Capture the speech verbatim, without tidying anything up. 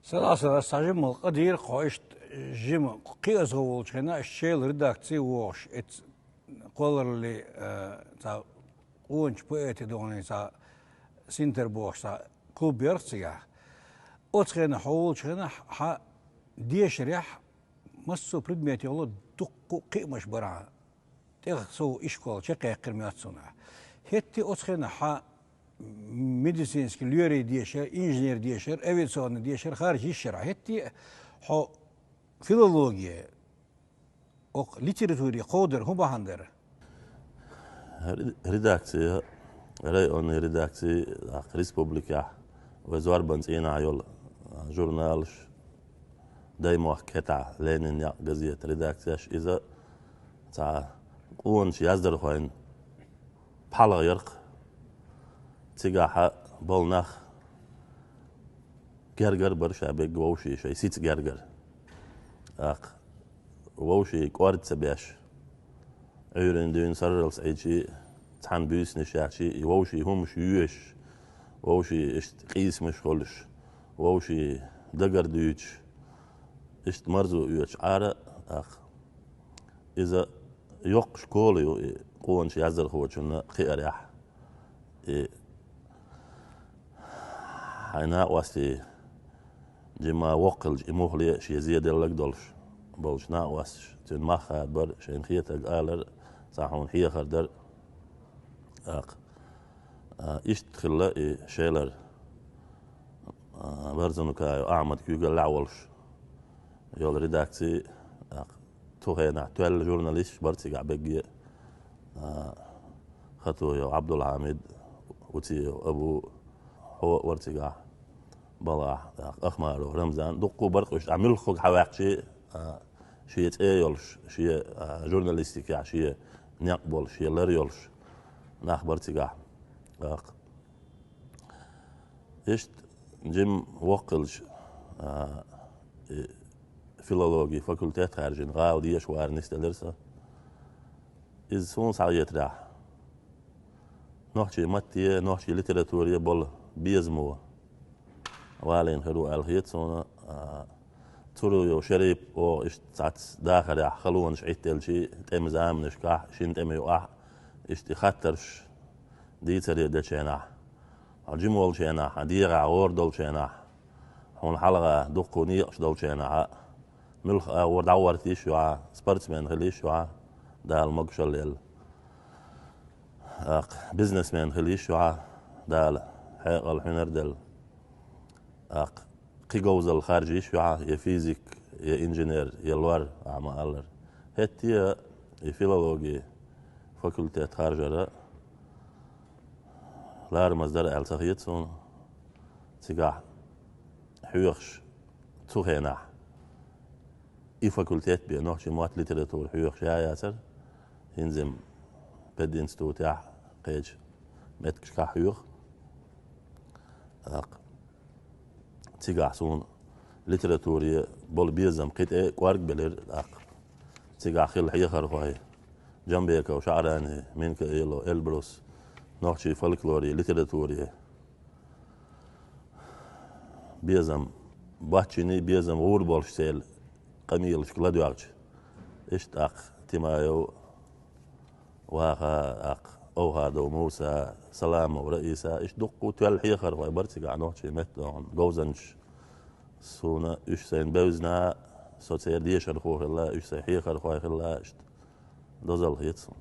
Салам, салам, сан жимма къа дийра хьо, иштта жима кхиазгӀа волчу хенахь, иштта Шелан редакци вогӀуш, эц кхолларалли, э, цхьа къоначу поэти догӀанийн цхьа синтар бохуш цхьа клуб ярх цигахь. Оцу хенахь хьо волчу хенахь хьан дешарехь массо а предметехула дуккха а кхиамаш бара хьан. ТӀех сов ишкол чекхъяьккхира моьтту суна. ХӀетте оцу хенахь хьан медицинский лоьрий дешар, инженер дешар, авиационный дешар харжа йиш яра. ХӀетте а хьо филология, окху литературе кховдар хӀун бахьана дара? Ре-, редакция, районный редакция, тӀаккха республикехь, вай зорбан цӀийнахь йолу, а, журналаш, даймохк хетахь, Ленин некъ газета редакцияш, иза цхьа къоначу яздархойн пхьалгӀа ярх. Цигахь болу нах гергара бара ша бегга вовшийн шайн сица гергара. ТӀаккха вовшийн кӀорда ца беш, Ӏуьйранна дуьйна сарралц Ӏийчи, цхьана буьйсанаш яьхчи, и вовшийн хӀумаш йоьшуш, вовшийн иштта къийсамаш хуьлуш, вовшийн дагар дуьйцуш, иштта марзо оьцуш Ӏара, тӀаккха иза йоккха школа ю и къоначу яздархочунна кхиарехь. И хьайн накъостий жимма воккхалча и муххале а шен зеделлаг долуш болчу накъосташ, цуьнан мах хадабар, шайна хетарг алар, цхьа хьуна хьехар дар. ТӀаккха, а, иштта хилла и Шелара, а, Барзанукаев Ахьмад куьйгаллехь волуш йолу редакци, тӀаккха цу хенахь тоьлла журналисташ бара цигахь бегге, а, Хатуев Ӏабдулхьамид, Уциев Абу, хьо а вара цигахь, балахь, тӀаккха Ахмаров Рамзан, дуккха а бара уьш, а, муьлххачу хьан ваьккхичи, а, шен цӀе йолуш, шен, а, журналистикехь шен некъ болуш, шен лар йолуш нах бара цигахь. ТӀаккха иштта жимма воккхалча, а, и филологи факультет хаьржина гӀала деша вара нисделира сан. Иза суна схьаетарехь, нохчийн матте, нохчийн литературе болу безамо валийна хир ву аьлла хета суна, а, Цуруев Шарип оха иштта цхьацца дахарехь халонаш Ӏиттелчи, тӀеман заманашкахь, шина тӀеман юкъахь, иштта и хаттарш дийцаре дечу хенахь, хьо жима волчу хенахь, хьан дегӀахь гӀора долчу хенахь, хьуна хьалха дуккха некъаш долчу хенахь, муьлхха агӀор дӀагӀорта йиш ю хьан, спортсмен хила йиш ю хьан, Дала могушалла елла. ТӀаккха бизнесмен хила йиш ю хьан, Дала хьекъал хьуьнар делла. ТӀаккха кхин говзалла харжа йиш ю хьан, я физик, я инженер, я лор, ахьа ма-аллара. ХӀетте а и филологи факультет харжара ларамаза дара аьлла ца хета суна. Цигахь хьоьхуш цу хенахь и факультет бен нохчийн мотт, литература хьоьхуш я яцара, хӀинца-м пединститутехь, кхечу меттигашкахь хьоьху. ТӀаккха цигахь суна литературе болу безам кхин тӀе кӀоргбелира, тӀаккха цигахь хилла хьехархой, Джамбеков ШаӀрани, Минкаилов Эльбрус, нохчийн фольклоре, литературе безам баччиний, безам гӀур болуш церан къамелашка ладоьгӀча. Иштта тӀаккха Тимаев Ваха, тӀаккха Овхадов Муса, Саламов Раиса, иштта дуккха а тоьлла хьехархой бара цигахь нохчийн меттан говзанчаш. Суна уьш сайна бевзина, со церан дешархо хилла, уьш сайн хьехархой хилла, иштта дозалла хета суна.